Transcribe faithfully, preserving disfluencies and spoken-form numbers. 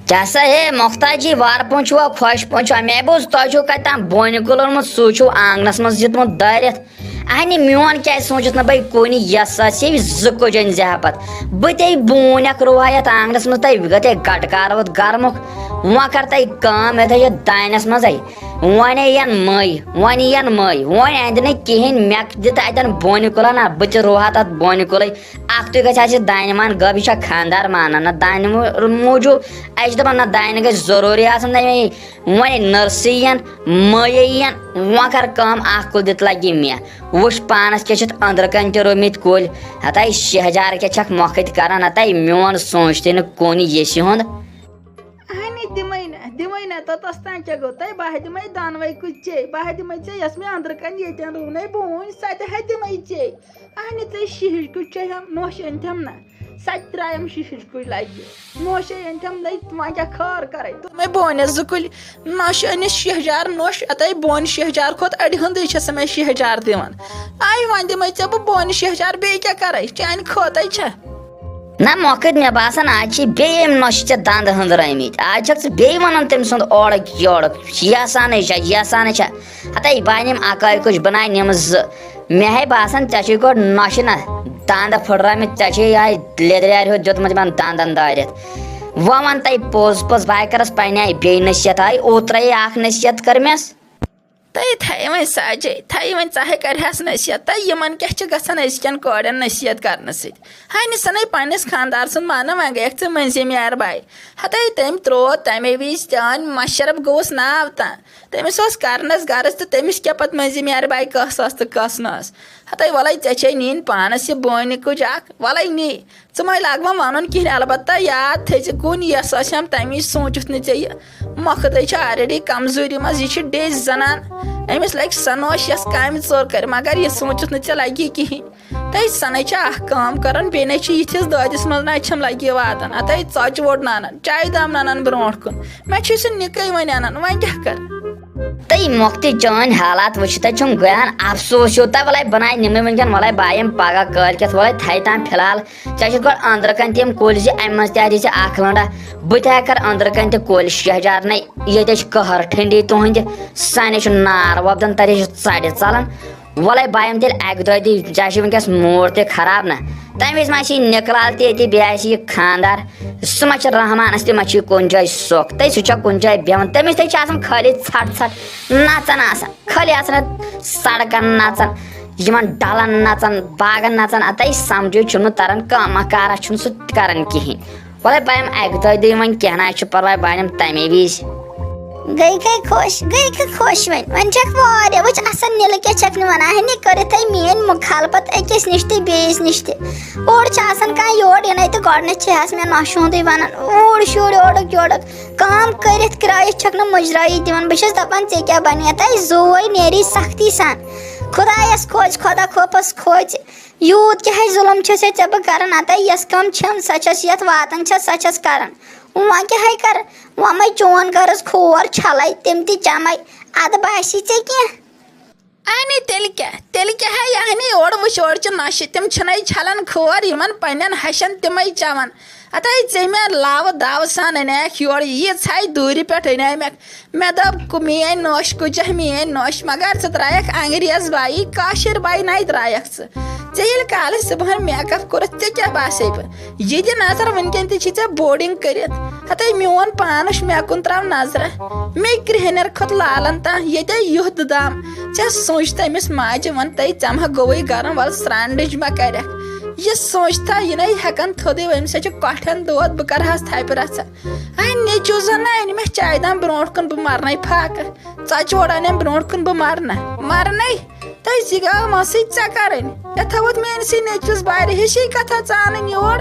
کیٛاہ سا ہے مۄختاجی، وارٕ پٲٹھۍ چھُوا، خۄش پٲٹھۍ چھُوا؟ مےٚ بوٗز تۄہہِ چھُو کَتہِ تام بونہِ کُل اوٚنمُت، سُہ چھُو آنٛگنَس منٛز دیُتمُت دٲرِتھ۔ اَہنہِ، میون کیٛازِ سوٗنٛچُتھ نہٕ بَے کُنہِ؟ یَس سا چھِ زٕ کُجَن زیہپت۔ بہٕ تے بوٗنۍ اَکھ رُوہا یَتھ آنٛگنَس منٛز، تۄہہِ گٔتھے گَٹہٕ کاروت گَرمُک۔ وۄنۍ کَر تۄہہِ کٲم، یَتھ ہے یہِ دانٮ۪س منٛزَے۔ وۄنۍ یِن مٔے، وۄنۍ یِن مٔے، وۄنۍ اَندِ نہٕ کِہیٖنۍ۔ مےٚ دِ تَتٮ۪ن بونہِ کُلَن، نہ، بہٕ تہِ رُوہا تَتھ بونہِ کُلٕے۔ اَکھ تُے گژھِ اَسہِ دانہِ مان گٲب، یہِ چھا خانٛدار مانان؟ نہ، دانہِ مو-، موٗجوٗب، اَسہِ چھِ دَپان، نہ، دانہِ گژھِ ضروٗری آسُن تَمے۔ وۄنۍ نٔرسٕے یِن، مٲیے یِن، وۄنۍ کر کٲم، اَکھ کُل دیُت لَگہِ مےٚ۔ وٕچھ پانَس کیٛاہ چھِتھ أنٛدرٕ کَنۍ تہِ رُومٕتۍ کُلۍ۔ ہَتَے شہجار کیٛاہ چھَکھ مۄکھٕتۍ کران؟ ہَتَے میون سوٗنٛچتھٕے نہٕ کُن ییٚسہِ ہُنٛد۔ اہنی، دِمَے نہ، دِمَے نہ، توٚتَس تام کیٛاہ گوٚو تۄہہِ؟ بہٕ ہا دِمَے دۄنوَے کُلۍ ژے، بہٕ ہا دِمَے ژے، یۄس مےٚ أنٛدرٕ کَنۍ ییٚتٮ۪ن رُو نَے بوٗنۍ، سۄ تہِ ہا دِمَے ژے۔ اہنہِ، ژے شِہِج کُج چھے ہم نوشہِ أنۍ تھَم نہ، سۄ تہِ ترٛایم شِہِج کُج لَگہِ۔ نوشے أنۍ تھَم نَے، وۄنۍ کیٛاہ خٲر کَرَے؟ دوٚپمَے بونہِ زٕ کُلۍ، نوشہِ أنِس شہجار نوش، اَتَے بونہِ شہجار کھوٚت اَڑِ ہُنٛدٕے چھَس مےٚ شہجار دِوان۔ آے وۄنۍ دِمَے ژےٚ بہٕ بونہِ شہجار، بیٚیہِ کیٛاہ کَرَے؟ چانہِ خٲطَے چھےٚ۔ نہ مۄکٕر، مےٚ باسان، آز چھِ بیٚیہِ أمۍ نۄشہِ ژےٚ دَنٛد ہٕنٛدرٲمٕتۍ۔ آز چھَکھ ژٕ بیٚیہِ وَنان تٔمۍ سُنٛد اورُک یورُک، یَسانٕے چھےٚ، یَسانٕے چھےٚ۔ ہَتَے بہٕ اَنِم اَکٲے کُج، بہٕ نَے نِمہٕ زٕ۔ مےٚ ہے باسان، ژےٚ چھُے گۄڈٕ نۄشہِ نہ دَنٛد پھٕٹرٲمٕتۍ، ژےٚ چھُے یِہوٚے لیٚدرِ آرِ ہیوٚت دیُتمُت یِمَن دَنٛدَن دٲرِتھ۔ وۄنۍ وَن تَے پوٚز پوٚز، بہٕ ہَے کَرَس پنٛنہِ آیہِ بیٚیہِ نصیحت۔ ہَے اوترَے اَکھ نصیحت کٔر مےٚ۔ تہٕ یہِ تھایہِ وۄنۍ ساجے، تھایہِ وۄنۍ ژٕ ہے کَرِہَس نصیحت۔ تہٕ یِمَن کیٛاہ چھِ گژھان أزکٮ۪ن کورٮ۪ن نصیحت کَرنہٕ سۭتۍ؟ ہَنہِ ژھٕنے پنٛنِس خانٛدار سُنٛد مانان، وۄنۍ گٔیَکھ ژٕ مٔنٛزِم یارٕ باے۔ ہَتَے تٔمۍ ترٛوو تَمے وِزِ چٲنۍ مَشرف گوٚوُس ناو تام۔ تٔمِس اوس کَرنَس غرض تہٕ تٔمِس کیٛاہ پَتہٕ مٔنٛزِم یارٕ باے کۄس ٲس تہٕ کۄس نہٕ ٲس۔ ہَتَے وَلَے ژےٚ چھے نِنۍ پانَس یہِ بونہِ کُج اَکھ، وَلَے نی۔ ژٕ مَے لاگ وۄنۍ وَنُن کِہیٖنۍ، البتہ یاد تھٲیزِ، کُن یۄس آسہِ ہم تَمہِ وِزِ سوٗنٛچُتھ نہٕ ژےٚ یہِ۔ مۄختٕے چھِ already کمزوٗری منٛز، یہِ چھِ ڈیٚجۍ زنان، أمِس لَگہِ سۄ نوش یۄس کامہِ ژوٚر کَرِ، مگر یہِ سوٗنٛچُتھ نہٕ ژےٚ لَگی کِہیٖنۍ۔ تہٕ سَنے چھِ اَکھ کٲم کَران، بیٚیہِ نے چھِ یِتھِس دٲدِس منٛز نہ چھَم لَگہِ یہِ واتان، ہَتَے ژۄچہِ ووٚٹ نَنان، چایہِ دام نَنان برونٛٹھ کُن، مےٚ چھُے سُہ نِکٕے وۄنۍ اَنان، وۄنۍ کیٛاہ کَرٕ؟ تہٕ یہِ مۄکھتٕے چٲنۍ حالات وٕچھِتھ چھُم گٔیان افسوس ہیوٗ۔ تہٕ وَلَے بہٕ نَے نِمہٕ وٕنکٮ۪ن، وَلَے بہٕ یِمہٕ پَگاہ کٲلۍ کٮ۪تھ، وَلَے تھَے تام فِلحال۔ ژےٚ چھُکھ گۄڈٕ أنٛدرٕ کَنۍ تِم کُلۍ زِ اَمہِ منٛز تہِ ہا دِژٕ اَکھ لٔنٛڈا۔ بہٕ تہِ ہا کَرٕ أنٛدرٕ کَنۍ تہِ کُلۍ شہجارنَے۔ ییٚتہِ چھِ قہر ٹھنٛڈی تُہٕنٛدِ، سانہِ چھُ نار وۄپدان، تَتہِ چھُ ژَرِ ژَلان۔ وَلَے بہٕ یِمہٕ تیٚلہِ اَکہِ دۄیہِ دُے، ژےٚ چھُے وٕنکٮ۪س موٗڈ تہِ خراب نہ۔ تَمہِ وِزِ ما چھِ یہِ نِکہٕ لال تہِ ییٚتی، بیٚیہِ آسہِ یہِ خانٛدار۔ سُہ ما چھُ رحمانَس تہِ ما چھُ یہِ کُنہِ جایہِ سۄکھ؟ تہٕ سُہ چھا کُنہِ جایہِ بیٚہوان؟ تٔمِس تہِ چھِ آسان خٲلی ژھَٹ ژھَٹ نَژان آسان۔ خٲلی آسان اَتھ سڑکن نژان، یِمن ڈلن نژان، باغن نژان، اتے سمجھے چھُنہٕ تران، کانٛہہ مکارا چھُنہٕ سُہ کران کِہینۍ۔ وَلے بہٕ یِمہٕ اَکہِ دۄیہِ دۄہہِ، وۄنۍ کینٛہہ نہ چھُ پرواے، بہٕ اَنہٕ تَمے وِزِ۔ گٔے گٔے خۄش، گٔے گٔے خۄش وۄنۍ۔ وۄنۍ چھَکھ واریاہ، وٕچھ اَصٕل نِلہٕ کیٛاہ چھَکھ نہٕ وَنان، ہَنہِ کٔرِتھ تھٲے میٛٲنۍ مُخالفت أکِس نِش تہِ بیٚیِس نِش تہِ۔ اورٕ چھِ آسان کانٛہہ یور یِنَے تہٕ گۄڈٕنٮ۪تھ چھِ ہَس مےٚ نۄشہِ ہُنٛدُے وَنان، اوٗرۍ شُرۍ اورُک یورُک۔ کٲم کٔرِتھ کرٛٲیِتھ چھَکھ نہٕ مُجرایی دِوان۔ بہٕ چھَس دَپان، ژےٚ کیٛاہ بَنہِ یَتھ؟ اَے زُوَے نیری سختی سان۔ خۄدایَس کھوژ، خۄدا خوفَس کھوژ۔ یوٗت کیٛاہ ہے ظُلُم چھَسے ژےٚ بہٕ کَران؟ اَتَے یۄس کٲم چھَم، سۄ چھَس یَتھ واتان چھَس، سۄ چھَس کَران۔ وۄنۍ کیٛاہ ہے کَرٕ؟ وۄنۍ مَے چون غرض کھور چھَلَے، تِم تہِ چَمَے۔ اَدٕ باسی ژےٚ کینٛہہ؟ اہنی تیٚلہِ کیٛاہ؟ تیٚلہِ کیٛاہ ہے؟ اہنی اورٕ وٕچھ، اورٕ چھِ نۄشہِ، تِم چھِنَے چھَلان کھور، یِمَن پنٛنٮ۪ن ہَشَن تِمَے چٮ۪وان۔ اَتَے ژےٚ مےٚ لاوٕ داوٕ سان اَنیکھ یورٕ، ییٖژ ہَے دوٗرِ پٮ۪ٹھ اَنے مےٚ۔ مےٚ دوٚپ، کُ-، میٛٲنۍ نۄش کُجہ، میٛٲنۍ نۄش، مگر ژٕ ترٛایَکھ انگریز بایی، کٲشِر بایی نَے ترٛایَکھ ژٕ۔ ژےٚ ییٚلہِ کالہٕ صُبحن make up کوٚرُتھ، ژےٚ کیٛاہ باسے بہٕ؟ یہِ دِ نظر، وٕنکٮ۪ن تہِ چھی ژےٚ boarding کٔرِتھ۔ ہَتَے میون پانَس مےٚ کُن ترٛاو نظرہ۔ مے کرٛہنٮ۪ر کھوٚت لالَن تام، ییٚتے یُتھ دام۔ ژےٚ سوٗنٛچ تٔمِس ماجہِ وَن، تَے ژےٚ ما گوٚوُے گرم، وَلہٕ سرٛانٛڈٕج ما کَرٮ۪کھ۔ یہِ سوٗنٛچ تھا، یہِ نَے ہٮ۪کَن تھوٚدُے، أمِس ہا چھِ کۄٹھٮ۪ن دود، بہٕ کَرٕ ہَس تھَپہِ رَژھا۔ اَنہِ نیٚچوٗ زَن نہ اَنہِ مےٚ چایہِ دام برونٛٹھ کُن بہٕ مَرنَے پھاکہٕ۔ ژۄچہِ ووٚڑ اَنٮ۪م برونٛٹھ کُن بہٕ مَرنہ، مَرنَے۔ تہٕ زِگاو مَسٕے ژےٚ کَرٕنۍ۔ یَتھ تھٲوٕتھ میٛٲنِسٕے نیٚچوِس بارِ ہِشی کَتھا ژانٕنۍ یور۔